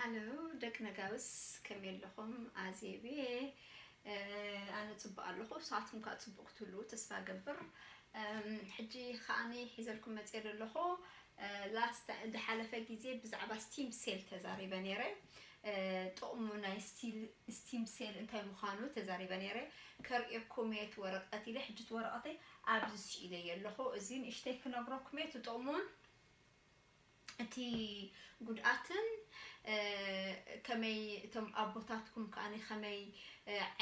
ሃሎ ደቂ ነጋውስ፣ ከመይ ኣለኹም? ኣዜብ እየ። ኣነ ጽቡቕ ኣለኹ፣ ንስኻትኩም ከኣ ጽቡቕ ክትህልዉ ተስፋ እገብር። ሕጂ ከኣኒ ሒዘልኩም መጽየ ዘለኹ፣ ላስት ዝሓለፈ ግዜ ብዛዕባ ስቲም ሴል ተዛሪበ ነይረ። ጥቕሙ ናይ ስቲም ሴል እንታይ ምዃኑ ተዛሪበ ነይረ። ከርእየኩም እየ እቲ ወረቐት ኢለ፣ ሕጂ እቲ ወረቐተይ ኣብዚ ስኢለዮ ኣለኹ። እዚ ንእሽተይ ክነግረኩም እየ፣ እቲ ጥቕሙን እቲ ጉድኣትን ከመይ እቶም ኣቦታትኩም ከኣ ከመይ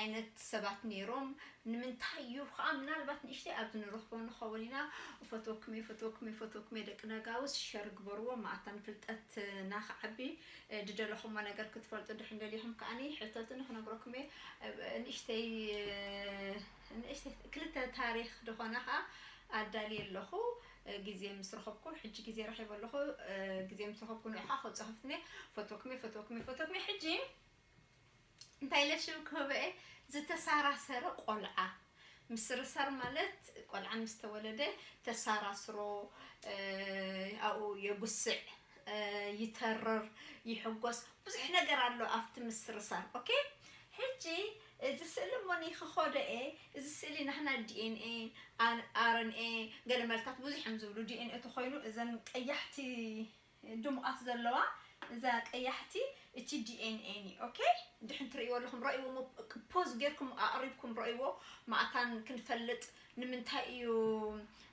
ዓይነት ሰባት ነይሮም፣ ንምንታይ እዩ ከኣ ምናልባት ንእሽተይ ኣብዚ ንረኽቦ ንኸውን ኢና። ፈትወኩም እየ፣ ፈትወኩም እየ፣ ፈትወኩም እየ። ደቂ ነጋውስ ሸር ግበርዎ፣ ማእታን ፍልጠትና ክዓቢ። ዝደለኹሞ ነገር ክትፈልጡ ድሕን ደሊኹም ከኣ ሕተቱኒ፣ ክነግረኩም እየ። ንእሽተይ ንእሽተይ ክልተ ታሪኽ ዝኾነ ከኣ ኣዳልየ ኣለኹ። ግዜ ምስ ረኸብኩ፣ ሕጂ ግዜ ረኺበ ኣለኹ። ግዜ ምስ ረኸብኩ ንዑ ከኣ ክጽሕፍትኒ። ፈትወኩም እየ፣ ፈትወኩም እየ፣ ፈትወኩም እየ። ሕጂ እንታይ ኢለ ሽም ክህቦ እየ? ዝተሳራሰረ ቆልዓ። ምስርሳር ማለት ቆልዓ ምስ ተወለደ ተሳራስሮ፣ ኣብኡ የጉስዕ፣ ይተርር፣ ይሕጎስ፣ ብዙሕ ነገር ኣሎ ኣብቲ ምስርሳር። ኦኬ፣ ሕጂ እዚ ስእሊ እሞ ክኸዶ እየ። እዚ ስእሊ ናህና ዲ ኤን ኤ፣ ኣር ኤን ኤ፣ ገለ መልታት ብዙሕ እዮም ዝብሉ። ዲ ኤን ኤ ተኾይኑ እዘን ቀያሕቲ ድሙቓት ዘለዋ፣ እዛ ቀያሕቲ እቲ ዲ ኤን ኤ እዩ። ኦኬ፣ ድሕን ትርእይዎ ኣለኹም፣ ረእይዎ፣ ፖዝ ጌርኩም ኣቕሪብኩም ረእይዎ። ማእታን ክንፈልጥ ንምንታይ እዩ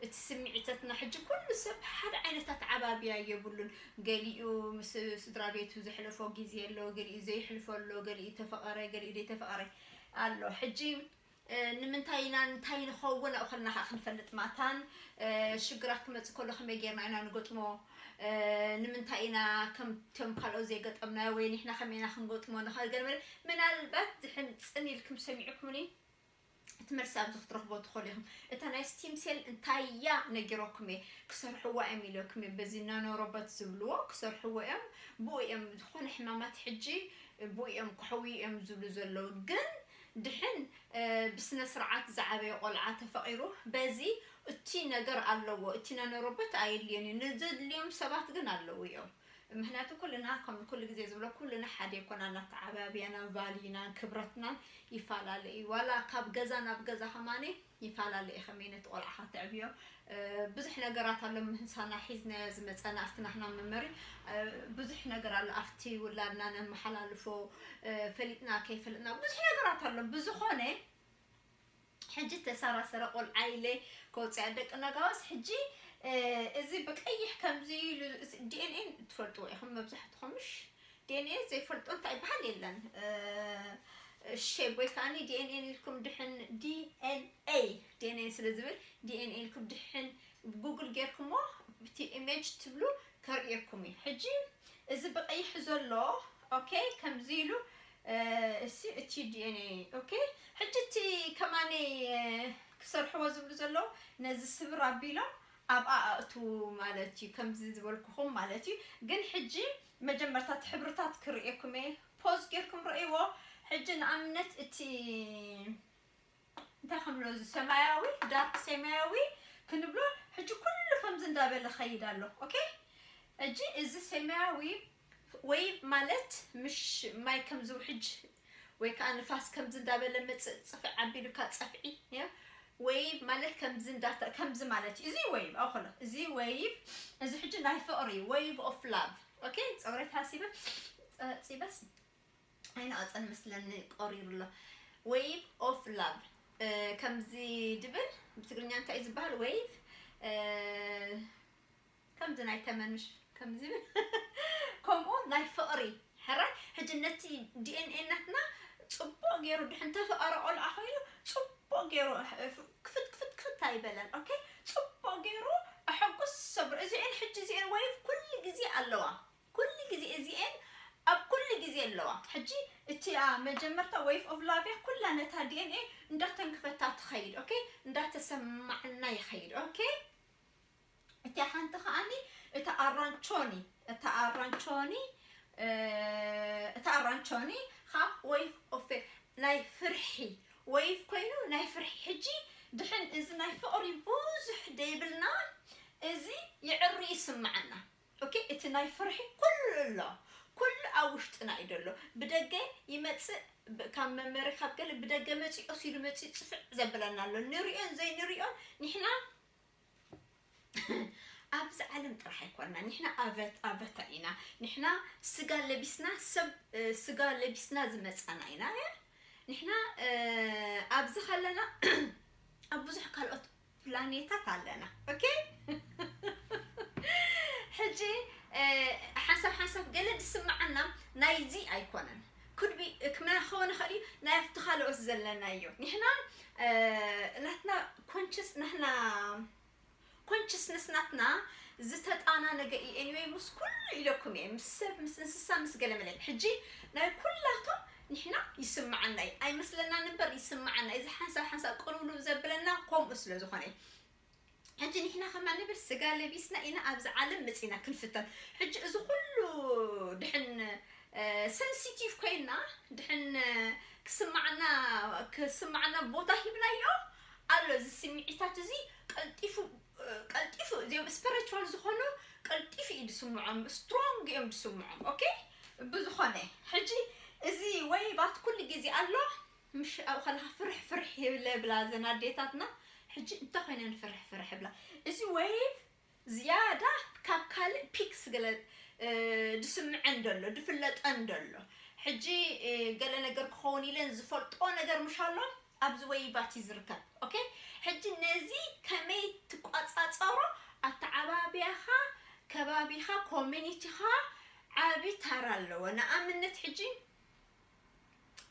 እቲ ስምዒተትና? ሕጂ ኩሉ ሰብ ሓደ ዓይነት ኣተዓባብያ የብሉን። ገሊኡ ምስ ስድራ ቤቱ ዘሕለፎ ግዜ ኣሎ፣ ገሊኡ ዘይሕልፎ ኣሎ፣ ገሊኡ ተፈቐረ፣ ገሊኡ ዘይተፈቐረ ኣሎ። ሕጂ ንምንታይ ኢና፣ እንታይ ንኸውን ኣብኡ ከለና ከዓ ክንፈልጥ ማታን ሽግራት ክመፅእ ከሎ ከመይ ጌርና ኢና ንገጥሞ? ንምንታይ ኢና ከምቶም ካልኦት ዘይገጠምናዮ ወይ ንሕና ከመይ ኢና ክንገጥሞ ንኽእል? ገለ መለ ምናልባት ድሕን ፅን ኢልኩም ሰሚዕኩምኒ እቲ መልሲ ኣብዚ ክትረኽቦ ትኽእሉ ኢኹም። እታ ናይ ስቲም ሴል እንታይ እያ ነጊረኩም እየ፣ ክሰርሕዋ እዮም ኢለኩም እየ። በዚ ናኖ ሮቦት ዝብልዎ ክሰርሕዎ እዮም። ብኡ እዮም ዝኾነ ሕማማት ሕጂ ብኡ እዮም ክሕውዩ እዮም ዝብሉ ዘለዉ። ግን ድሕን ብስነ ስርዓት ዝዓበየ ቆልዓ ተፈቒሩ በዚ እቲ ነገር ኣለዎ። እቲ ናኖ ሮቦት ኣየድልዮን እዩ። ንዘድልዮም ሰባት ግን ኣለዉ እዮም። ምክንያቱ ኩልና ከም ኩሉ ግዜ ዝብሎ ኩልና ሓደ ኣይኮናን። ኣተዓባብያና፣ ቫልዩናን ክብረትናን ይፈላለ እዩ። ዋላ ካብ ገዛ ናብ ገዛ ከማኒ ይፈላለ እዩ። ከመይ ነቲ ቆልዓኻ ተዕብዮ ብዙሕ ነገራት ኣሎ። ምሳና ሒዝናዮ ዝመፀና ኣብቲ ናህና መመሪ ብዙሕ ነገር ኣሎ። ኣብቲ ውላድና ነመሓላልፎ ፈሊጥና ከይፈለጥና ብዙሕ ነገራት ኣሎ። ብዝኾነ ሕጂ ተሳራሰረ ቆልዓ ኢለ ከውፅያ ደቂ ነጋውስ። ሕጂ እዚ ብቀይሕ ከምዚ ኢሉ ዲ ኤን ኤ ትፈልጥዎ ኢኹም መብዛሕትኹም፣ ምሽ? ዲ ኤን ኤ ዘይፈልጦ እንታይ ይበሃል የለን። ሼብ ወይ ከዓኒ ዲ ኤን ኤ ኢልኩም ድሕን ዲ ኤን ኤ፣ ዲ ኤን ኤ ስለ ዝብል ዲ ኤን ኤ ኢልኩም ድሕን ጉግል ጌርኩሞ ብቲ ኢሜጅ ትብሉ ከርእየኩም እዩ። ሕጂ እዚ ብቀይሕ ዘሎ ኦኬ፣ ከምዚ ኢሉ እሲ እቲ ዲ ኤን ኤ ኦኬ። ሕጂ እቲ ከማኒ ክሰርሕዎ ዝብሉ ዘለዉ ነዚ ስብር ኣቢሎም ኣብኣ ኣእትዉ ማለት እዩ። ከምዚ ዝበልኩኹም ማለት እዩ። ግን ሕጂ መጀመርታ እቲ ሕብርታት ክርእየኩም እየ። ፖዝ ጌርኩም ረእይዎ። ሕጂ ንኣብነት እቲ እንታይ ክንብሎ፣ እዚ ሰማያዊ፣ ዳርክ ሰማያዊ ክንብሎ። ሕጂ ኩሉ ከምዚ እንዳበለ ኸይድ ኣሎ። ኦኬ፣ ሕጂ እዚ ሰማያዊ ወይ ማለት ምሽ ማይ ከም ዝውሕጅ ወይ ከዓ ንፋስ ከምዚ እንዳበለ መጽእ ጽፍዕ ኣቢሉካ ጸፍዒ ያ። ዌይቭ ማለት ከምዚ እንዳተ-፣ ከምዚ ማለት እዩ። እዚ ዌይቭ ኣኸሎ፣ እዚ ዌይቭ፣ እዚ ሕጂ ናይ ፍቕሪ፣ ዌይቭ ኦፍ ላቭ። ኦኬ፣ ጸጉረይ ተሃሲበ፣ ጸ-፣ ጺበስ ኣይንቐጸን መስለኒ፣ ቆሪሩ ኣሎ። ዌይቭ ኦፍ ላቭ፣ እ፣ ከምዚ ድብል ብትግርኛ እንታይ እዩ ዝበሃል? ዌይቭ፣ እ፣ ከምዚ ናይ ተመንሽ ከምዚ ከምኡ ናይ ፍቕሪ ሕራይ። ሕጂ ነቲ ዲ ኤን ኤ ናትና ጽቡቕ ገይሩ ድሕን ተፈቐረ ቆልዓ ኮይኑ ጽቡቕ ገይሩ ክፍት ክፍት ክፍት ኣይበለን። ኦኬ፣ ጽቡቕ ገይሩ ኣሐጉስ ሰብሩ። እዚኤን ሕጂ እዚኤን ዌይቭ ኩሉ ግዜ ኣለዋ፣ ኩሉ ግዜ እዚኤን ኣብ ኩሉ ግዜ ኣለዋ። ሕጂ እቲ ኣ መጀመርታ ዌይቭ ኦፍ ላቭ እያ ኩላ ነታ ዲ ኤን ኤ እንዳተንከፈታ ትኸይድ። ኦኬ፣ እንዳተሰማዕና ይኸይድ። ኦኬ፣ እታ ሓንቲ ከኣኒ እታ ኣራንቾኒ፣ እታ ኣራንቾኒ፣ እ፣ እታ ኣራንቾኒ ካብ ዌይቭ ኦፍ ናይ ፍርሒ ዌይቭ ኮይኑ ናይ ፍርሒ። ሕጂ ድሕን እዚ ናይ ፍቕሪ ብዙሕ ደይብልና፣ እዚ ይዕሪ ይስምዓና። ኦኬ፣ እቲ ናይ ፍርሒ ኩሉ ኣሎ፣ ኩሉ ውሽጥና እዩ ዘሎ። ብደገ ይመጽእ፣ ብ-፣ ካብ መመሪ ካብ ገለ ብደገ መጺኡ ሲሉ መጺኡ ጽፍዕ ዘብለና ኣሎ። ንሪኦን ዘይንሪኦን ንሕና ኣብዚ ዓለም ጥራሕ ኣይኮንና። ንሕና ኣበት-፣ ኣበታ ኢና። ንሕና ስጋ ለቢስና፣ ሰብ፣ እ፣ ስጋ ለቢስና ዝመጻና ኢና። ንሕና፣ እ፣ ኣብዚ ከለና ኣብ ብዙሕ ካልኦት ፕላኔታት ኣለና። ኦኬ? ሕጂ፣ እ፣ ሓንሳብ ሓንሳብ ገለ ዝስምዓና ናይዚ ኣይኮነን። ኩድቢ ክመ-፣ ክኸውን ይኽእል እዩ፣ ናይ ኣብቲ ካልኦት ዘለናዮ። ንሕና፣ እ፣ ናትና ኮንሽስ፣ ናትና ኮንሽስነስ ናትና ዝተጣናነገ እዩ። ኤኒወይ፣ ምስ ኩሉ ኢለኩም እየ፣ ምስ ሰብ፣ ምስ እንስሳ፣ ምስ ገለ መለ። ሕጂ ናይ ኩላቶም ንሕና ይስምዓና እዩ። ኣይመስለናን እምበር ይስምዓና። እዚ ሓንሳብ ሓንሳብ ቅልውልው ዘብለና ከምኡ ስለ ዝኾነ እዩ። ሕጂ ንሕና ከማን ንብል ስጋ ለቢስና ኢና ኣብዚ ዓለም መጺና ክንፍተን። ሕጂ እዚ ኩሉ ድሕን፣ እ፣ ሰንሲቲቭ ኮይና፣ ድሕን፣ እ፣ ክስምዓና፣ ክስምዓና ቦታ ሂብናዮ ኣሎ። እዚ ስምዒታት እዚ ቀልጢፉ፣ እ፣ ቀልጢፉ፣ እዚኦም ስፒሪቹዋል ዝኾኑ ቀልጢፉ እዩ ዝስምዖም፣ ስትሮንግ እዮም ዝስምዖም። ኦኬ? ብዝኾነ፣ ሕጂ እዚ ወይባት ኩሉ ግዜ ኣሎ። ምሽ ኣብኡ ከለኻ ፍርሕ ፍርሕ ይብለ ብላ ዘን ኣዴታትና። ሕጂ እንተ ኮይነን ፍርሕ ፍርሕ ብላ። እዚ ወይቭ ዝያዳ ካብ ካልእ ፒክስ ገለ፣ እ፣ ድስምዐን ደሎ፣ ድፍለጠን ደሎ። ሕጂ፣ እ፣ ገለ ነገር ክኸውን ኢለን ዝፈልጦ ነገር ምሽ ኣሎ፣ ኣብዚ ወይቫት እዩ ዝርከብ። ኦኬ? ሕጂ ነዚ ከመይ ትቆጻጸሮ? ኣተዓባብያኻ፣ ከባቢኻ፣ ኮሚኒቲኻ ዓቢ ታራ ኣለዎ። ንኣብነት ሕጂ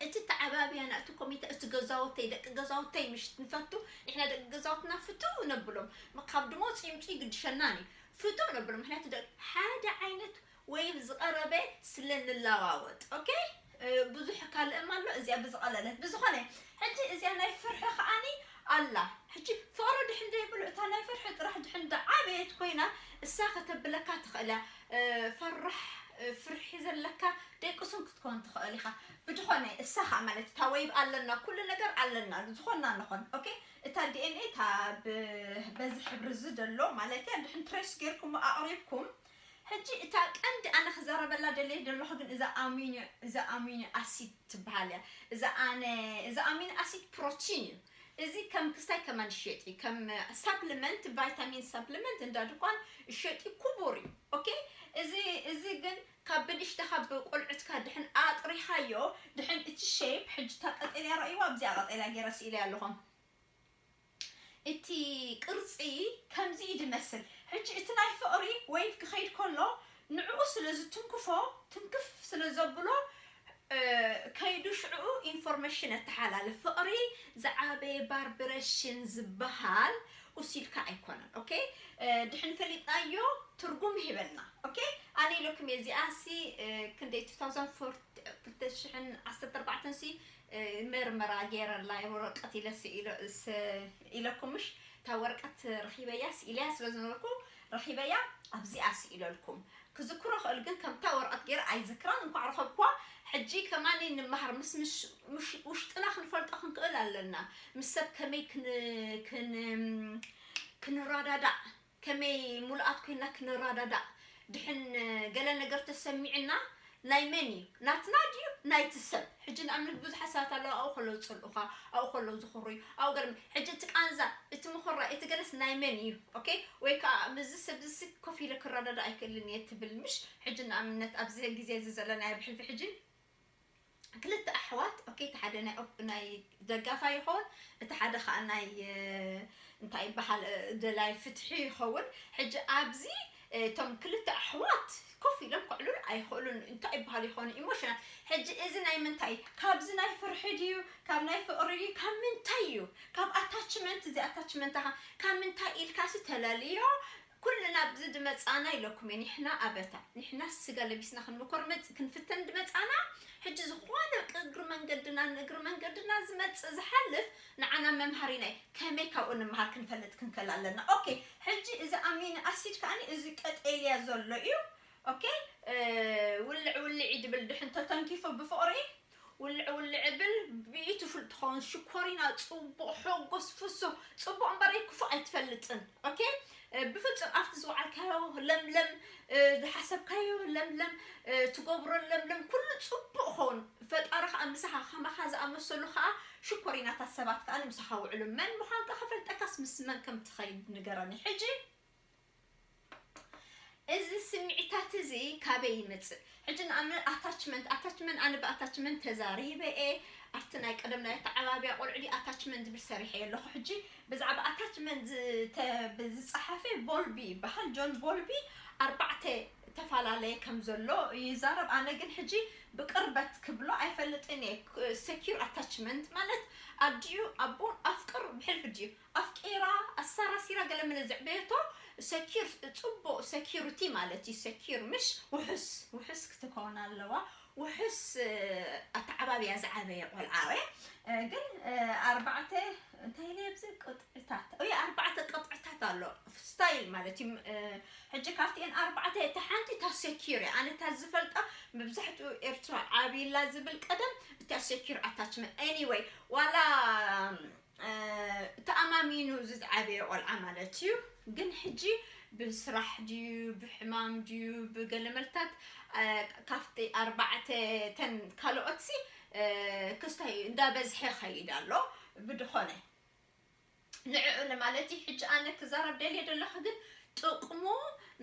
እቲ ተዓባብያና፣ እቲ ኮሚተ፣ እቲ ገዛውተይ፣ ደቂ ገዛውተይ ምሽ ንፈቱ፣ ንሕና ደቂ ገዛውትና ፍትው ነብሎም። ም-፣ ካብ ድሞ ጽምጺ ግድሸናን እዩ። ፍትው ነብሎም። ምክንያቱ ደ-፣ ሓደ ዓይነት ወይም ዝቐረበ ስለ ንለዋወጥ። ኦኬ? እ፣ ብዙሕ ካልእም ኣሎ፣ እዚኣ ብዝቐለለት። ብዝኾነ፣ ሕጂ እዚኣ ናይ ፍርሒ ከኣኒ ኣላ። ሕጂ ፍቕሪ ድሕን ደይብሉ፣ እታ ናይ ፍርሒ ጥራሕ ድሕን ደዓበየት ኮይና፣ እሳ ከተብለካ ትኽእል እያ። እ፣ ፈራሕ፣ እ፣ ፍርሒ ዘለካ ደቂ ሱም ክትከውን ትኽእል ኢኻ። ብድኾነ፣ እሳ ኸኣ ማለት እታ ወይብ ኣለና፣ ኩሉ ነገር ኣለና፣ ዝኾንና ንኾን። ኦኬ? እታ ዲ ኤን ኤ እታ ብ-፣ በዚ ሕብሪ እዚ ደሎ ማለት እያ። ድሕን ትሬስ ጌርኩም ኣቕሪብኩም፣ ሕጂ እታ ቀንዲ ኣነ ክዛረበላ ደልየ ደለኹ ግን እዛ ኣሚኖ፣ እዛ ኣሚኖ ኣሲድ ትበሃል እያ። እዛ ኣነ፣ እዛ ኣሚኖ ኣሲድ ፕሮቲን እዩ። እዚ ከም ክስታይ ከማን ይሸጥ እዩ። ከም ሳፕሊመንት፣ ቫይታሚን ሳፕሊመንት እንዳ ድኳን ይሸጥ እዩ፣ ክቡር እዩ። ኦኬ? እዚ፣ እዚ ግን ካብ ብንእሽተኻ ብቆልዑትካ ድሕን ኣጥሪኻዮ፣ ድሕን እቲ ሼፕ፣ ሕጂ እታ ቀጠልያ ረእይዋ፣ ኣብዚኣ ቀጠልያ ገይረ ስኢለያ ኣለኹ። እቲ ቅርጺ ከምዚ እዩ ዝመስል። ሕጂ እቲ ናይ ፍቕሪ ወይቭ ክኸይድ ከሎ ንዕኡ ስለ ዝትንክፎ፣ ትንክፍ ስለ ዘብሎ፣ እ፣ ከይዱ ሽዕኡ ኢንፎርሜሽን የተሓላልፍ። ፍቕሪ ዝዓበየ ቫይብሬሽን ዝበሃል ውሲድካ ኣይኮነን። ኦኬ? እ፣ ድሕን ፈሊጥናዮ ትርጉም ይህበና። ኦኬ? ኣነ ኢለኩም እየ እዚኣ ሲ፣ እ፣ ክንደይ ቱ ታውዘንድ ፎር፣ ክልተ ሽሕን ዓሰርተ ኣርባዕተን ሲ፣ እ፣ መርመራ ገይረላ ወረቀት ኢለ ስኢለ-፣ ስ-፣ ኢለኩም ምሽ? እታ ወረቀት ረኺበያ፣ ስኢለያ ስለ ዝነበርኩ ረኺበያ፣ ኣብዚኣ ስኢለልኩም። ክዝክሮ ክእል ግን ከምታ ወረቀት ገይረ ኣይዝክራን፣ እንኳዕ ረኸብኩዋ። ሕጂ ከማኒ ንመሃር፣ ምስ፣ ምስ፣ ምሽ-፣ ውሽጥና ክንፈልጦ ክንክእል ኣለና። ምስ ሰብ ከመይ ክን-፣ ክን-፣ ክንረዳዳእ፣ ከመይ ሙሉኣት ኮይና ክንረዳዳእ። ድሕን ገለ ነገር ተሰሚዕና ናይ መን እዩ? ናትና ድዩ? ናይቲ ሰብ። ሕጂ ንኣብነት ብዙሓት ሰባት ኣለዉ፣ ኣብኡ ከለዉ ዝጸልኡኻ፣ ኣብኡ ከለዉ ዝኹርዩ፣ ኣብኡ ገለ። ሕጂ እቲ ቃንዛ፣ እቲ ምኹራይ፣ እቲ ገለስ ናይ መን እዩ? ኦኬ? ወይ ከኣ ምስዚ ሰብ እዚ ኮፍ ኢለ ክረዳዳእ ኣይክእልን እየ ትብል ምሽ? ሕጂ ንኣብነት ኣብዚ ግዜ እዚ ዘለናዮ ብሕልፊ ሕጂ ክልተ ኣሕዋት፣ ኦኬ፣ እቲ ሓደ ናይ ኦፕ-፣ ናይ ደጋፋይ ይኸውን፣ እቲ ሓደ ኸኣ ናይ፣ እ፣ እንታይ ይበሃል፣ እ፣ ደላይ ፍትሒ ይኸውን። ሕጂ ኣብዚ፣ እ፣ እቶም ክልተ ኣሕዋት ኮፍ ኢሎም ከዕልሉ ኣይኽእሉን። እንታይ ይበሃል ይኸውን? ኢሞሽናል። ሕጂ እዚ ናይ ምንታይ? ካብዚ ናይ ፍርሒ ድዩ? ካብ ናይ ፍቕሪ ድዩ? ካብ ምንታይ እዩ? ካብ ኣታችመንት፣ እዚ ኣታችመንት ኣኻ፣ ካብ ምንታይ ኢልካሲ ተለልዮ? ኩልና ኣብዚ ድመጻና ኢለኩም እየ፣ ንሕና ኣበታ፣ ንሕና ስጋ ለቢስና ክንምኮር መጽ-፣ ክንፍተን ድመጻና፣ ሕጂ ዝኾነ እግሪ መንገድና፣ ንእግሪ መንገድና ዝመጽእ ዝሓልፍ ንዓና መምሃሪና እዩ። ከመይ ካብኡ ንምሃር ክንፈልጥ ክንክእል ኣለና። ኦኬ፣ ሕጂ እዚ ኣሚኖ ኣሲድ ከኣኒ እዚ ቀጠልያ ዘሎ እዩ። ኦኬ፣ እ፣ ውልዕ ውልዕ እዩ ድብል ድሕን ተተንኪፉ ብፍቕሪ ውልዕ ውልዕ ብል ብኢቱ ፍልጥ ትኸውን። ሽኮሪና ጽቡቕ፣ ሕጉስ፣ ፍሱህ፣ ጽቡቕ እምበር ክፉእ ኣይትፈልጥን። ኦኬ፣ ብፍጹም ኣብቲ ዝወዓልካዮ ለምለም፣ ዝሓሰብካዮ ለምለም፣ ትገብሮ ለምለም፣ ኩሉ ጽቡቕ ኸውን። ፈጣሪ ከኣ ምሳኻ ከማኻ ዝኣመሰሉ ከኣ ሽኮሪናታት ሰባት ከኣ ምሳኻ ውዕሉ። መን ምዃንካ ከፈልጠካስ ምስ መን ከም ትኸይድ ንገረኒ። ሕጂ እዚ ስምዒታት እዚ ካበይ ይመጽእ? ሕጂ ንኣብነት ኣታችመንት፣ ኣታችመንት፣ ኣነ ብኣታችመንት ተዛሪበ እየ። ኣብቲ ናይ ቀደም ናይ ኣተዓባብያ ቆልዑ ድዩ ኣታችመንት ዝብል ሰሪሐ ኣለኹ። ሕጂ ብዛዕባ ኣታችመንት ዝተ-፣ ዝጸሓፈ ቦልቢ ይበሃል። ጆን ቦልቢ ኣርባዕተ ተፈላለየ ከም ዘሎ ይዛረብ። ኣነ ግን ሕጂ ብቅርበት ክብሎ ኣይፈልጥን እየ። ክ-፣ ሴኪር ኣታችመንት ማለት ኣዲኡ ኣቦን ኣፍቅር ብሕልፊ ድዩ ኣፍቂራ ኣሳራሲራ ገለ መለ ዘዕበየቶ ሰኪር፣ ጽቡቕ ሰኪሪቲ ማለት እዩ። ሰኪር ምሽ ውሑስ፣ ውሑስ ክትከውን ኣለዋ። ውሑስ፣ እ፣ ኣተዓባብያ ዝዓበየ ቆልዓ እየ። እ፣ ግን፣ እ፣ ኣርባዕተ፣ እንታይ ኢለ ኣብዚ ቅጥዕታት? እየ፣ ኣርባዕተ ቅጥዕታት ኣሎ። ስታይል ማለት እዩ። እ፣ ሕጂ ካብቲኤን ኣርባዕተ እታ ሓንቲ እታ ሰኪር እያ። ኣነ እታ ዝፈልጣ መብዛሕትኡ ኤርትራ ዓብይላ ዝብል ቀደም እታ ሰኪር ኣታችመንት። ኤኒወይ፣ ዋላ፣ እ፣ ተኣማሚኑ ዝዓበየ ቆልዓ ማለት እዩ። ግን ሕጂ ብስራሕ ድዩ፣ ብሕማም ድዩ፣ ብገለ መልታት፣ እ፣ ካብቲ ኣርባዕተ ተን ካልኦትሲ፣ እ፣ ክስታይ እንዳበዝሐ ይኸይድ ኣሎ። ብድኾነ ንዕኡ ንማለት እዩ። ሕጂ ኣነ ክዛረብ ደልየ ዘለኹ ግን ጥቕሙ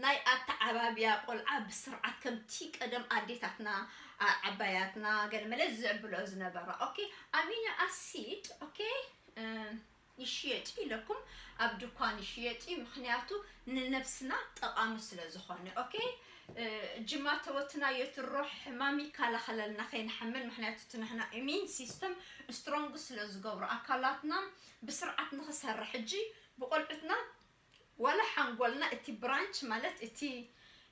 ናይ ኣተዓባብያ ቆልዓ ብስርዓት ከምቲ ቀደም ኣዴታትና፣ ኣ-፣ ዓባያትና ገለ መለ ዝዕብሎ ዝነበራ። ኦኬ፣ ኣሚኖ ኣሲድ፣ ኦኬ፣ እ፣ ይሽየጥ እዩ ኢለኩም፣ ኣብ ድኳን ይሽየጥ እዩ። ምኽንያቱ ንነብስና ጠቓሚ ስለ ዝኾነ። ኦኬ፣ እ፣ ጅማተወትና የትሮ፣ ሕማም ይከላኸለልና ከይንሓምን። ምኽንያቱ እቲ ንሕና ኢሚን ሲስተም ስትሮንግ ስለ ዝገብሮ ኣካላትና ብስርዓት ንኽሰርሕ። ሕጂ ብቆልዑትና ዋላ ሓንጎልና እቲ ብራንች ማለት እቲ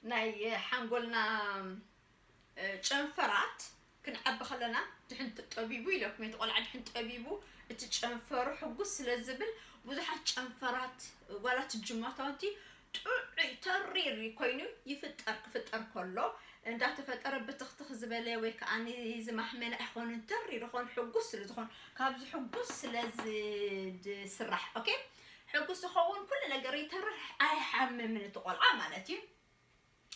ናይ ሓንጎልና፣ እ፣ ጨንፈራት ክንዓቢ ከለና ድሕን ጥ-፣ ጠቢቡ ኢለኩም፣ እቲ ቆልዓ ድሕን ጠቢቡ እቲ ጨንፈሩ ሕጉስ ስለ ዝብል ብዙሓት ጨንፈራት ዋላ እቲ ጅማታውንቲ ጥዑይ ተሪር ኮይኑ ይፍጠር። ክፍጠር ከሎ እንዳተፈጠረ ብትኽትኽ ዝበለ ወይ ከኣ ዝማሕመነ ኣይኮኑን። ተሪር ይኾን ሕጉስ ስለ ዝኾን ካብዚ ሕጉስ ስለ ዝስራሕ። ኦኬ፣ ሕጉስ ዝኸውን ኩሉ ነገር ይተርር፣ ኣይሓምምን እቲ ቆልዓ ማለት እዩ።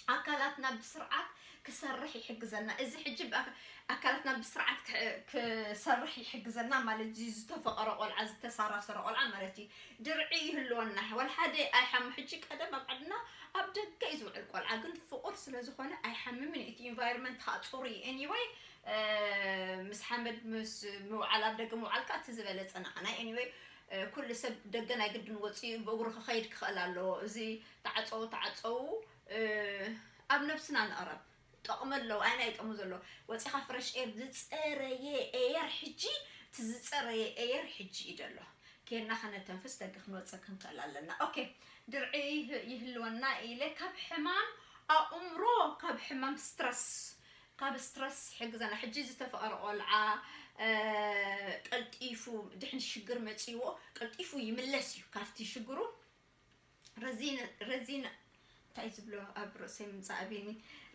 ኣካላትና ብስርዓት ክሰርሕ ይሕግዘና። እዚ ሕጂ ብኣካ-፣ ኣካላትና ብስርዓት ክ-፣ ክሰርሕ ይሕግዘና ማለት እዚ ዝተፈቐረ ቆልዓ፣ ዝተሳራሰረ ቆልዓ ማለት እዩ። ድርዒ ይህልወና። ወላ ሓደ ኣይሓሙ። ሕጂ ቀደም ኣብ ዓድና ኣብ ደገ እዩ ዝውዕል ቆልዓ፣ ግን ፍቑር ስለ ዝኾነ ኣይሓምምን እዩ። እቲ ኢንቫይሮንመንት ከዓ ጽሩይ እዩ። ኤኒወይ፣ እ፣ ምስ ሓመድ ምስ ምውዓል፣ ኣብ ደገ ምውዓል ከዓ እቲ ዝበለጸ ንዓና። ኤኒወይ፣ እ፣ ኩሉ ሰብ ደገ ናይ ግድን ወፂኡ ብእግሩ ክኸይድ ክኽእል ኣለዎ። እዚ ተዓፀው ተዓፀው፣ እ፣ ኣብ ነብስና ንቕረብ። ጠቕሚ ኣለዎ፣ ኣይና ይጠቕሙ ዘሎ። ወፂኻ ፍረሽ ኤር፣ ዝፀረየ ኤየር ሕጂ፣ እቲ ዝፀረየ ኤየር ሕጂ እዩ ዘሎ። ኬድና ከነተንፍስ ደገ ክንወፅእ ክንክእል ኣለና። ኦኬ፣ ድርዒ ይህ-፣ ይህልወና ኢለ ካብ ሕማም ኣእምሮ፣ ካብ ሕማም ስትረስ፣ ካብ ስትረስ ይሕግዘና። ሕጂ ዝተፈቐረ ቆልዓ፣ እ፣ ቀልጢፉ ድሕን ሽግር መፂዎ፣ ቀልጢፉ ይምለስ እዩ ካብቲ ሽግሩ። ረዚነ-፣ ረዚነ-፣ እንታይ ዝብሎ ኣብ ርእሰይ ምምፃእ ኣቢኒ።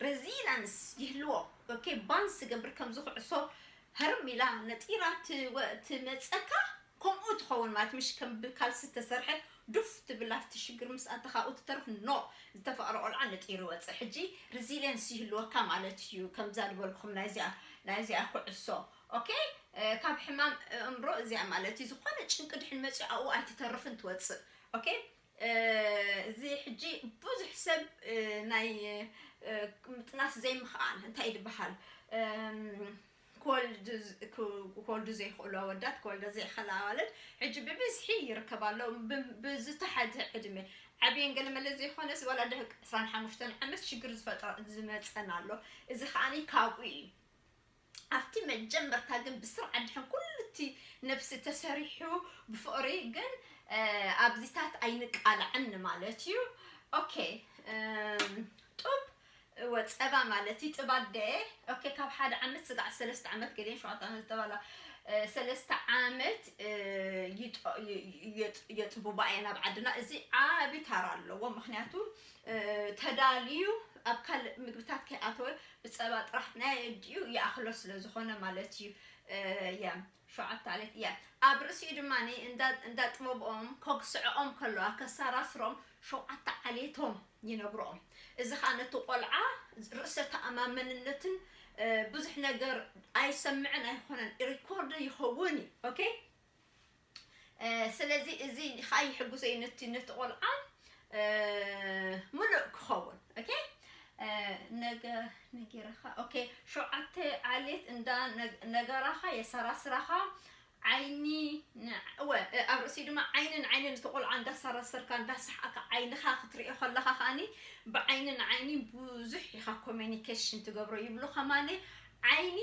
ረዚናንስ ይህልዎ። ኦኬ፣ ባንስ ገብር ከምዚ ኩዕሶ ህርም ኢላ ነጢራ ትወ-፣ ትመፀካ፣ ከምኡ ትኸውን ማለት፣ ምሽ ከም ብካልሲ ዝተሰርሐ ዱፍ ትብል ኣብቲ ሽግር ምስ ኣተኻኡ ትተርፍ። ኖ፣ ዝተፈቕረ ቆልዓ ነጢሩ ይወፅእ። ሕጂ ሪዚሊየንስ ይህልወካ ማለት እዩ። ከምዛ ዝበልኩም ናይዚኣ፣ ናይዚኣ ኩዕሶ። ኦኬ፣ እ፣ ካብ ሕማም እምሮ እዚኣ ማለት እዩ። ዝኾነ ጭንቂ ድሕን መፂኡ ኣብኡ ኣይትተርፍን ትወፅእ። ኦኬ፣ እ፣ እዚ ሕጂ ብዙሕ ሰብ፣ እ፣ ናይ፣ እ፣ ምጥናስ ዘይምኽኣል እንታይ እዩ ዝበሃል? እም፣ ክወልድ ዝ-፣ ክወልዱ ዘይኽእሉ ኣወዳት፣ ክወልዳ ዘይኽእላ ኣዋልድ ሕጂ ብብዝሒ ይርከባ ኣለዉ። ብ-፣ ብዝተሓተ ዕድመ ዓብየን ገለ መለ ዘይኮነስ ዋላ ድሕሪ ዕስራን ሓሙሽተን ዓመት ሽግር ዝፈጥራ፣ ዝመፀን ኣሎ። እዚ ከዓኒ ካብኡ እዩ። ኣብቲ መጀመርታ ግን ብስርዓት ድሕን ኩሉ እቲ ነብሲ ተሰሪሑ ብፍቕሪ ግን፣ እ፣ ኣብዚታት ኣይንቃላዕን ማለት እዩ። ኦኬ፣ እም፣ ጡብ ወ-፣ ጸባ ማለት እዩ። ጥብ ኣደ፣ ኦኬ፣ ካብ ሓደ ዓመት ስጋዕ ሰለስተ ዓመት ገሊአን ሸውዓተ ዓመት ዝተባላ፣ እ፣ ሰለስተ ዓመት፣ እ፣ ይጦ-፣ ይ-፣ የጥ-፣ የጥቡባ እየን ኣብ ዓድና። እዚ ዓቢ ታራ ኣለዎ። ምኽንያቱ፣ እ፣ ተዳልዩ ኣብ ካልእ ምግብታት ከይኣተወ ብጸ-፣ ጸባ ጥራሕ ናይ ኣዲኡ ይኣኽሎ ስለ ዝኾነ ማለት እዩ። እ፣ እያ ሸውዓተ ዓሌት እያ። ኣብ ርእሲኡ ድማ እንዳ እንዳ ጥበብኦም ከግስዕኦም ከለዋ ከሰራስሮም ሸውዓተ ዓሌቶም ይነግሮኦም። እዚ ኸኣ ነቲ ቆልዓ ርእሰ ተኣማመንነትን እ፣ ብዙሕ ነገር ኣይሰምዕን ኣይኾነን፣ ሪኮርድ ይኸውን እዩ። ኦኬ፣ እ፣ ስለዚ እዚ ኸኣ ይሕግዞ እዩ ነቲ ነቲ ቆልዓ እ፣ ምሉእ ክኸውን። ኦኬ፣ እ፣ ነገ ነጊረኻ። ኦኬ፣ ሸውዓተ ዓሌት እንዳ ነግ- ነገራኻ የሰራስራኻ። ዓይኒ ን- እወ፣ እ፣ ኣብ ርእሲኡ ድማ ዓይኒ ንዓይኒ ነቲ ቆልዓ እንዳሰራሰርካ እንዳሰሓቅካ ዓይንኻ ክትሪኦ ከለኻ ከኣኒ ብዓይኒ ንዓይኒ ብዙሕ ኢኻ ኮሚኒኬሽን ትገብሮ ይብሉ። ከማኒ ዓይኒ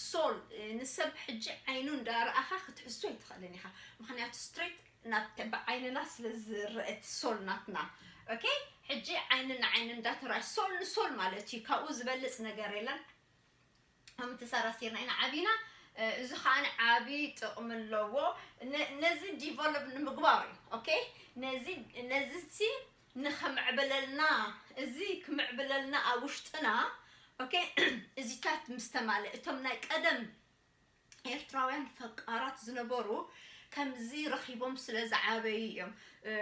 ሶል እ፣ ንሰብ ሕጂ ዓይኑ እንዳረኣኻ ክትሕሱ ኣይትኽእልን ኢኻ። ምኽንያቱ ስትሬት ናብ ተ- ብዓይንና ስለ ዝረአ እቲ ሶል ናትና። ኦኬ፣ ሕጂ ዓይኒ ንዓይኒ እንዳተረኣየ ሶል ንሶል ማለት እዩ። ካብኡ ዝበልጽ ነገር የለን። ከም ተሰራሲርና ኢና ዓቢና። እ፣ እዚ ከዓ ዓቢ ጥቕሚ ኣለዎ። ነ- ነዚ ዲቨሎፕ ንምግባር እዩ። ኦኬ፣ ነዚ ነዚ ሲ ንኸምዕብለልና፣ እዚ ክምዕብለልና ኣብ ውሽጥና። ኦኬ፣ እዚታት ምስ ተማለ እቶም ናይ ቀደም ኤርትራውያን ፈቃራት ዝነበሩ ከምዚ ረኺቦም ስለ ዝዓበዩ እዮም። እ፣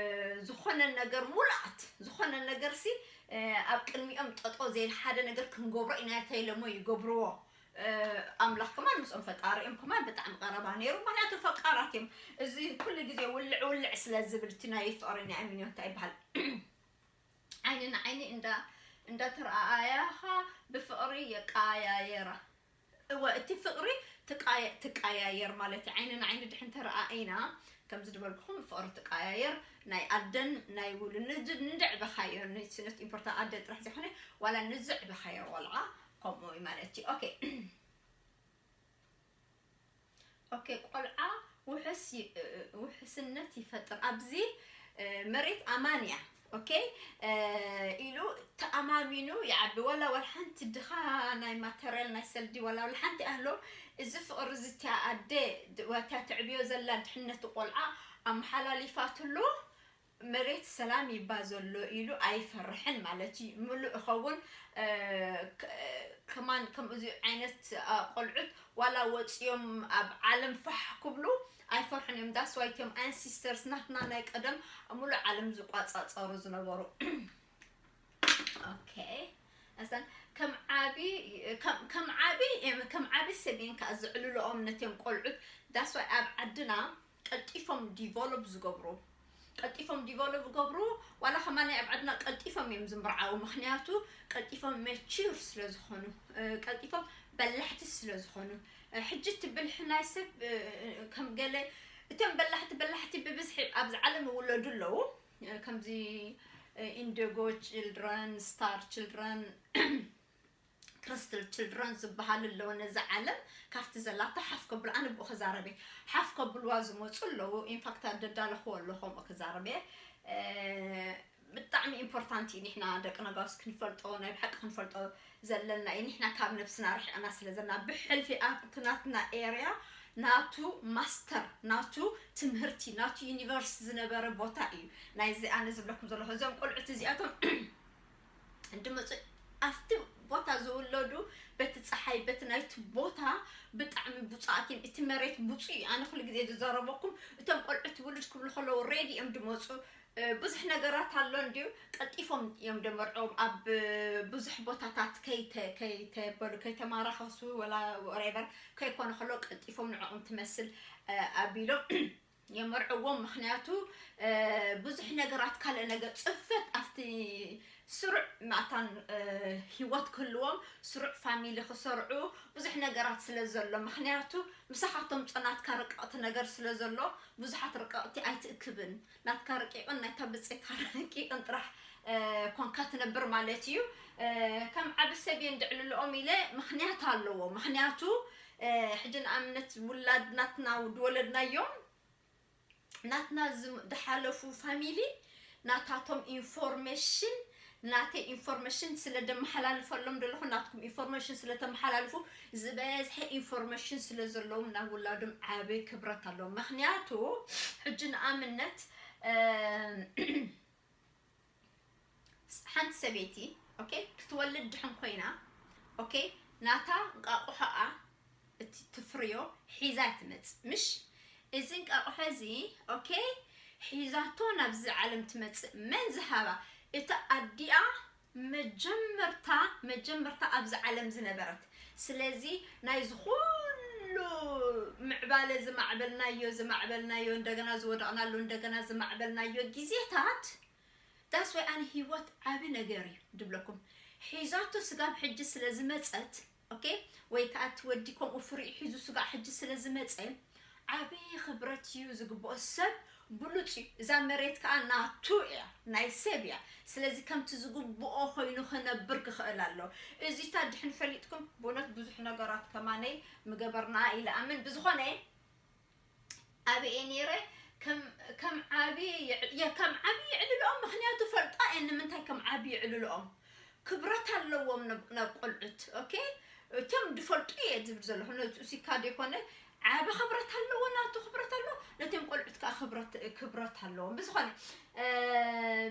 ዝኾነ ነገር ሙሉኣት ዝኾነ ነገር ሲ እ፣ ኣብ ቅድሚኦም ጠጦ ዘይል ሓደ ነገር ክንገብሮ ኢና ተይለሞ ይገብርዎ። እ፣ ኣምላኽ ከማን ምስኦም ፈጣሪኦም ከማን ብጣዕሚ ቀረባ ነይሩ። ምክንያቱ ፈቃራት እዮም። እዚ ኩሉ ግዜ ውልዕ ውልዕ ስለ ዝብል እቲ ናይ ፍቕሪ ናይ ኣሚኖ እንታይ ይበሃል? ዓይኒ ንዓይኒ እንዳ እንዳተረኣኣያኻ ብፍቕሪ የቀያየራ። እወ፣ እቲ ፍቕሪ ትቃየ- ትቀያየር ማለት እዩ። ዓይኒ ንዓይኒ ድሕን ተረኣኢና ከምዚ ዝበልኩኹም ፍቕሪ ትቀያየር። ናይ ኣደን ናይ ውሉ ንድ- ንድዕበኻዮ ንስነት ኢምፖርታ ኣደ ጥራሕ ዘይኮነ ዋላ ንዝዕበኻዮ ቆልዓ ከምኡ እዩ ማለት እዩ። ኦኬ፣ ኦኬ፣ ቆልዓ ውሕስ ይ- ውሕስነት ይፈጥር። ኣብዚ እ፣ መሬት ኣማን እያ። ኦኬ፣ እ፣ ኢሉ ተኣማሚኑ ይዓቢ። ዋላ ዋላ ሓንቲ ድኻ ናይ ማተርያል ናይ ሰልዲ ዋላ ዋላ ሓንቲ ኣህሎ እዚ ፍቕሪ እዚ እቲያ ኣደ ድ- ዋታ ተዕብዮ ዘላ ድሕነት ቆልዓ ኣመሓላሊፋትሉ መሬት ሰላም ይባ ዘሎ ኢሉ ኣይፈርሕን ማለት እዩ። ምሉእ እኸውን እ፣ ክ- ከማን ከምዚ ዓይነት ኣ፣ ቆልዑት ዋላ ወፅዮም ኣብ ዓለም ፋሕ ክብሉ ኣይፈርሑን እዮም። ዳስ ዋይ እቲኦም ኣንሲስተርስ ናትና ናይ ቀደም ሙሉእ ዓለም ዝቋጻጸሩ ዝነበሩ። ኦኬ፣ እሰን ከም ዓቢ ከም ከም ዓቢ ከም ዓቢ ሰብን ከኣ ዝዕልልኦም ነቲኦም ቆልዑት። ዳስ ዋይ ኣብ ዓድና ቀልጢፎም ዲቨሎፕ ዝገብሩ ቀልጢፎም ዲቨሎፕ ዝገብሩ ዋላ ከማን ኣብ ዓድና ቀልጢፎም እዮም ዝምርዓው። ምክንያቱ ቀልጢፎም መቹር ስለ ዝኾኑ እ፣ ቀልጢፎም በላሕቲ ስለ ዝኾኑ እ፣ ሕጂ እቲ ብልሒ ናይ ሰብ እ፣ ከም ገለ እቶም በላሕቲ በላሕቲ ብብዝሒ ኣብዚ ዓለም ይውለዱ ኣለዉ። እ፣ ከምዚ ኢንዲጎ ችልድረን፣ ስታር ችልድረን፣ ክሪስትል ችልድረን ዝበሃሉ ኣለዉ። ነዚ ዓለም ካብቲ ዘላቶ ሓፍ ከብሉ ኣነ ብኡ ክዛረብ እየ። ሓፍ ከብልዋ ዝመፁ ኣለዉ። ኢንፋክት ኣደዳለኽዎ ኣለኹ ከምኡ ክዛረብ እየ። እ፣ ብጣዕሚ ኢምፖርታንት እዩ። ንሕና ደቂ ነጋውስ ክንፈልጦ ናይ ብሓቂ ክንፈልጦ ዘለና እዩ። ንሕና ካብ ነብስና ርሒቕና ስለ ዘለና ብሕልፊ ኣብቲ ናትና ኤርያ ናቱ ማስተር ናቱ ትምህርቲ ናቱ ዩኒቨርስ ዝነበረ ቦታ እዩ። ናይዚ ኣነ ዝብለኩም ዘለኹ እዞም ቆልዑት እዚኣቶም እንድመፁ ኣብቲ ቦታ ዝውለዱ በቲ ፀሓይ በቲ ናይቲ ቦታ ብጣዕሚ ብፁዓት እዮም። እቲ መሬት ብፁዕ እዩ። ኣነ ኩሉ ግዜ ዝዛረበኩም እቶም ቆልዑት ውልድ ክብሉ ከለዉ ሬዲ እዮም ድመፁ። እ፣ ብዙሕ ነገራት ኣሎ እንድዩ ቀልጢፎም እዮም ደመርዖም ኣብ ብዙሕ ቦታታት ከይተ- ከይተበሉ ከይተማራኸሱ ወላ ወሬቨር ከይኮነ ከሎ ቀልጢፎም ንዕኦም ትመስል እ፣ ኣቢሎም የመርዕዎም። ምክንያቱ እ፣ ብዙሕ ነገራት ካልእ ነገር ፅፈት ኣብቲ ስሩዕ ማእታን እ፣ ህይወት ክህልዎም ስሩዕ ፋሚሊ ክሰርዑ ብዙሕ ነገራት ስለ ዘሎ ምክንያቱ ምሳኻቶም ፅናትካ ርቀቕቲ ነገር ስለ ዘሎ ብዙሓት ርቀቕቲ ኣይትእክብን። ናትካ ረቂቕን ናይታ ብፅታ ረቂቕን ጥራሕ እ፣ ኮንካ ትነብር ማለት እዩ። እ፣ ከም ዓቢ ሰብ እየ እንድዕልልኦም ኢለ ምክንያት ኣለዎ። ምክንያቱ እ፣ ሕጂ ንኣብነት ውላድ ናትና ዝወለድናዮም ናትና ዝም- ዝሓለፉ ፋሚሊ ናታቶም ኢንፎርሜሽን ናተይ ኢንፎርሜሽን ስለ ደመሓላልፈሎም ዘለኹ ናትኩም ኢንፎርሜሽን ስለ ተመሓላልፉ ዝበዝሐ ኢንፎርሜሽን ስለ ዘለዎም ናብ ውላዶም ዓቢ ክብረት ኣለዎም። ምክንያቱ ሕጂ ንኣብነት እ፣ ሓንቲ ሰበይቲ ኦኬ ክትወልድ ድሕን ኮይና okay? ናታ እንቃቑሖኣ እቲ ትፍርዮ ሒዛ ትመጽእ፣ ምሽ? እዚ እንቃቑሖ እዚ፣ okay? ሒዛቶ ናብዚ ዓለም ትመጽእ። መን ዝሃባ? እታ ኣዲኣ መጀመርታ፣ መጀመርታ ኣብዚ ዓለም ዝነበረት። ስለዚ ናይ ዝኹሉ ምዕባለ ዝማዕበልናዮ፣ ዝማዕበልናዮ፣ እንደገና ዝወደቕናሉ፣ እንደገና ዝማዕበልናዮ ግዜታት፣ that's why ኣነ ህይወት ዓቢ ነገር እዩ ድብለኩም። ሒዛቶ ስጋብ ሕጂ ስለ ዝመጸት፣ okay? ወይ ከኣ እቲ ወዲ ከምኡ ፍሪኡ ሒዙ ስጋብ ሕጂ ስለ ዝመጸ፣ ዓቢ ክብረት እዩ ዝግብኦ። ሰብ ብሉጽ እዩ። እዛ መሬት ከኣ ናቱ እያ፣ ናይ ሰብ እያ። ስለዚ ከምቲ ዝግብኦ ኮይኑ ክነብር ክኽእል ኣለዎ። እዚታት ድሕን ፈሊጥኩም፣ ብእውነት ብዙሕ ነገራት ከማነይ ምገበርና ኢለ ኣምን። ብዝኾነ፣ ኣብ እየ ነይረ፣ ከም፣ ከም ዓቢ የዕ-፣ የ-፣ ከም ዓቢ የዕልልኦም፣ ምኽንያቱ ፈልጣ እየ ንምንታይ ከም ዓቢ የዕልልኦም። ክብረት ኣለዎም ናብ፣ ናብ ቆልዑት፣ okay? እቶም ድፈልጡ እየ ዝብል ዘለኹ፣ ነቲ ኡሲካ ዘይኮነ፣ ዓቢ ክብረት ኣለዎ፣ ናቱ ክብረት ኣለዎ፣ ነቶም ቆልዑት ከኣ ክብረት፣ ክብረት ኣለዎም። ብዝኾነ፣ እ፣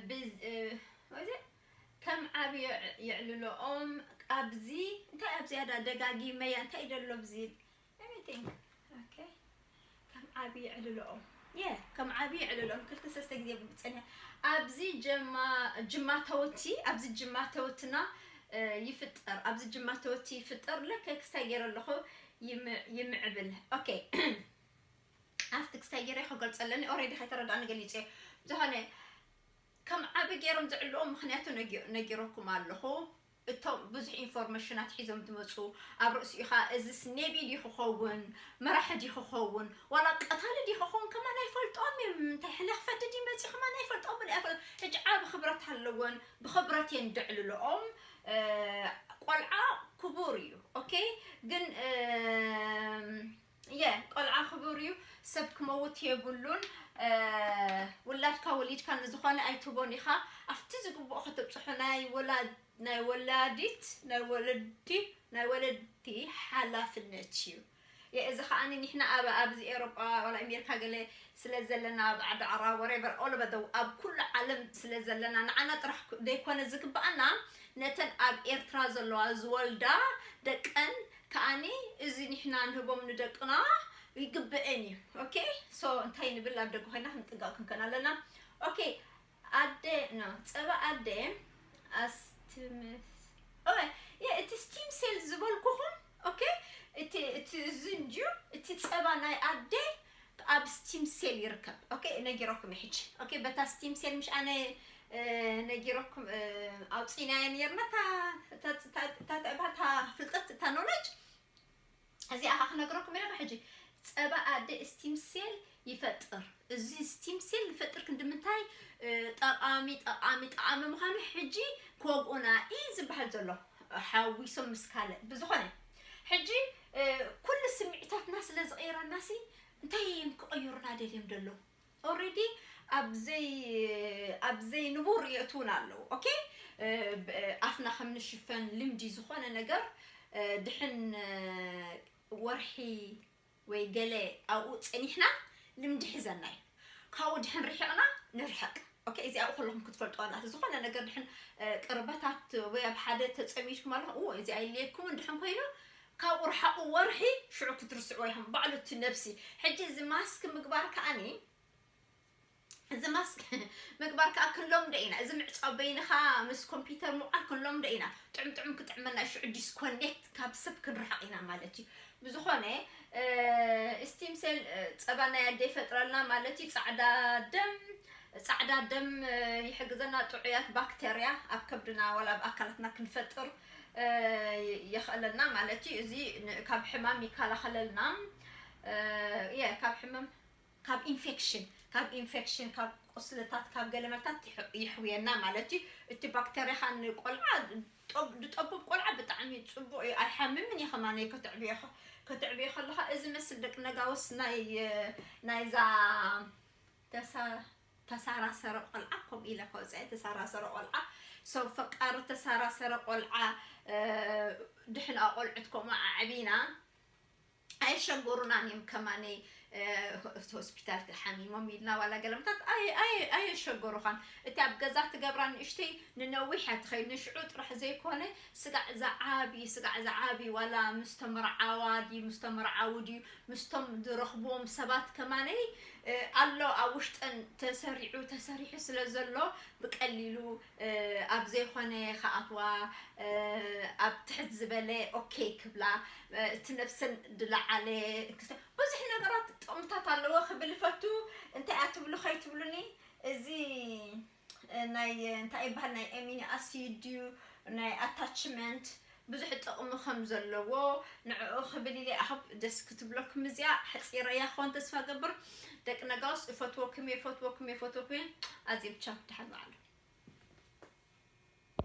ብዝ-፣ እ፣ ወይ ዘ-፣ ከም ዓቢ የዕ-፣ የዕልልኦም፣ ኣብዚ፣ እንታይ ኣብዚ ያዳ ደጋጊመያ፣ እንታይ ይደሎ ኣብዚ? Let me think. Okay. ከም ዓቢ የዕልልኦም። የ፣ ከም ዓቢ የዕልልኦም። ክልተ ሰለስተ ግዜ ብጸኒሐ። ኣብዚ ጀማ-፣ ጅማተወቲ፣ ኣብዚ ጅማተወትና፣ እ፣ ይፍጠር። ኣብዚ ጅማተወቲ ይፍጠር። ለከ ክስታይ ገይረ ኣለኹ፣ ይም-፣ ይምዕብል። Okay። ኣብቲ ክስታይ ገይረ ክገልጸለኒ፣ already ከይተረዳእኒ ገሊጸ። ዝኾነ፣ ከም ዓቢ ገይሮም ዝዕልዎም ምኽንያቱ ነጊ-፣ ነጊረኩም ኣለኹ። እቶም ብዙሕ ኢንፎርሜሽናት ሒዞም ዝመጹ፣ ኣብ ርእሲኡ ኸኣ እዚስ ኔቢ ድዩ ክኸውን፣ መራሒ ድዩ ክኸውን፣ ዋላ ቀታሊ ድዩ ክኸውን ከማን ኣይፈልጦም እዮም። እንታይ ሕነ ክፈዲ ድዩ መጺኡ ከማን ኣይፈልጦምን፣ ኣይፈልጦም። ሕጂ ዓቢ ክብረት ኣለወን፣ ብኽብረት እየን ደዕልልኦም። እ፣ ቆልዓ ክቡር እዩ፣ okay? ግን፣ እ፣ የ፣ ቆልዓ ክቡር እዩ፣ ሰብ ክመውት የብሉን። እ፣ ውላድካ ወሊድካ ንዝኾነ ኣይትህቦን ኢኻ። ኣብቲ ዝግብኦ ከተብጽሖ ናይ ወላ-፣ ናይ ወላዲት፣ ናይ ወለዲ፣ ናይ ወለዲ ሓላፍነት እዩ። የ፣ እዚ ከኣኒ ንሕና ኣብ፣ ኣብዚ ኤውሮጳ ዋላ ኣሜሪካ ገለ ስለ ዘለና፣ ኣብ ዓዲ ዓራ፣ whatever፣ all over the፣ ኣብ ኩሉ ዓለም ስለ ዘለና፣ ንዓና ጥራሕ ዘይኮነ ዝግብኣና፣ ነተን ኣብ ኤርትራ ዘለዋ ዝወልዳ ደቀን ከኣኒ እዚ ንሕና ንህቦም ንደቅና ይግብእን እዩ። Okay? So እንታይ ንብል፣ ኣብ ደገ ኮይና ክንጥንቀቕ ክንከን ኣለና። Okay፣ ኣደ፣ no፣ ጸባ ኣደ ኣስትምስ-፣ ኦይ፣ የ፣ እቲ ስቲም ሴል ዝበልኩኹም፣ okay? እቲ፣ እቲ እዚ እንድዩ፣ እቲ ጸባ ናይ ኣደ ኣብ ስቲም ሴል ይርከብ። Okay፣ ነጊረኩም ሕጂ። Okay፣ በታ ስቲም ሴል ምሽ ኣነ፣ እ፣ ነጊረኩም፣ እ፣ ኣውጺናዮ ነርና፣ እታ፣ እታ፣ እታ፣ እታ፣ እታ ፍልጠት፣ እታ ኖለጅ፣ እዚኣ ኸዓ ክነግረኩም ኢለ ሕጂ። ጸባ ኣደ ስቲም ሴል ይፈጥር። እዚ ስቲም ሴል ዝፈጥር ክንዲ ምንታይ፣ እ፣ ጠቓሚ፣ ጠቓሚ፣ ጠቓሚ ምዃኑ ሕጂ ክወግኡና እዩ ዝበሃል ዘሎ። ሓዊሶም ምስ ካልእ። ብዝኾነ፣ ሕጂ፣ እ፣ ኩሉ ስምዒታትና ስለ ዝቐየረናሲ፣ እንታይ እዮም ክቐይሩና ደልዮም ደለዉ? Already ኣብ ዘይ-፣ ኣብ ዘይንቡር የእትዉና ኣለዉ። Okay? እ፣ ብ-፣ ኣፍና ከም ንሽፈን ልምዲ ዝኾነ ነገር፣ እ፣ ድሕን፣ እ፣ ወርሒ ወይ ገለ ኣብኡ ጸኒሕና ልምዲ ሒዘና እዩ። ካብኡ ድሕን ርሒቕና ንርሕቕ። Okay? እዚ ኣብኡ ከለኹም ክትፈልጡ ኣለና። ዝኾነ ነገር ድሕን፣ እ፣ ቅርበታት ወይ ኣብ ሓደ ተጸሚድኩም ኣለኹም፣ ኡ፣ እዚ ኣይልየኩምን ድሕን ኮይኑ፣ ካብኡ ርሓቑ ወርሒ፣ ሽዑ ክትርስዕዎ ኢኹም። ባዕሉ እቲ ነብሲ። ሕጂ እዚ ማስክ ምግባር ከኣኒ፣ እዚ ማስክ ምግባር ከኣ ክንለምዶ ኢና። እዚ ምዕጻው በይንኻ ምስ ኮምፒውተር ምውዓል ክንለምዶ ኢና። ጥዑም ጥዑም ክጥዕመና፣ ሽዑ ዲስኮኔክት ካብ ሰብ ክንርሕቕ ኢና ማለት እዩ። ብዝኾነ፣ እ፣ ስቲም ሴል፣ እ፣ ጸባ ናይ ኣደ ይፈጥረልና ማለት እዩ። ጻዕዳ ደም፣ ጻዕዳ ደም፣ እ፣ ይሕግዘና ጥዑያት ባክተርያ ኣብ ከብድና ዋላ ኣብ ኣካላትና ክንፈጥር፣ እ፣ የኽእለና ማለት እዩ። እዚ ን-፣ ካብ ሕማም ይከላኸለልና። እ፣ የ፣ ካብ ሕማም፣ ካብ ኢንፌክሽን፣ ካብ ኢንፌክሽን፣ ካብ ቁስልታት፣ ካብ ገለመታት ይሕ-፣ ይሕውየና ማለት እዩ። እቲ ባክተርያ ኸኣ ንቆልዓ፣ ጠብ-፣ ዝጠብብ ቆልዓ ብጣዕሚ ጽቡቕ እዩ። ኣይሓምምን እዩ ኸማን ከተዕብዮ ኸ-፣ ከተዕብዮ ከለኻ። እዚ መስል ደቂ ነጋውስ ናይ፣ ናይዛ ተሳ-፣ ተሳራሰረ ቆልዓ፣ ከምኡ ኢለ ከውፅአ፣ ተሳራሰረ ቆልዓ። So ፈቃሪ ተሳራሰረ ቆልዓ፣ እ፣ ድሕን ኣቆልዑት ከምኡ ኣዕቢና፣ ኣይሸጎሩናን እዮም ከማነይ። ሆስፒታል ሓሚሞም ኢልና ዋላ ገለምታት ኣየሸጎሩኻን። እቲ ኣብ ገዛ ትገብራ ንእሽተይ ንነዊሕ እያ ትኸይድ፣ ንሽዑ ጥራሕ ዘይኮነ ስጋዕ ዝዓቢ ስጋዕ ዝዓቢ ዋላ ምስ ተመርዓዋ ድዩ ምስ ተመርዓዉ ድዩ ምስቶም ዝረኽብዎም ሰባት ከማነይ ኣሎ ኣብ ውሽጠን ተሰሪዑ ተሰሪሑ ስለ ዘሎ ብቀሊሉ ኣብ ዘይኮነ ከኣትዋ ኣብ ትሕት ዝበለ ኦኬ ክብላ እቲ ነብሰን ድለዓለ ብዙሕ ነገራት ጥቕምታት ኣለዎ ክብል ፈቱ። እንታይ ኣትብሉ ከይትብሉኒ እዚ ናይ እንታይ ይበሃል ናይ ኤሚኒ ኣሲድ ድዩ ናይ ኣታችመንት ብዙሕ ጥቕሚ ከም ዘለዎ ንዕኡ ክብል ኢለ ኣኹብ ደስ ክትብለኩም እዚኣ ሕፂረያ ክኾን ተስፋ ገብር። ደቂ ነጋውስ እፈትወኩም እየ እፈትወኩም እየ እፈትወኩም እየ። ኣዝየ ብቻ ደሓን በዓሉ።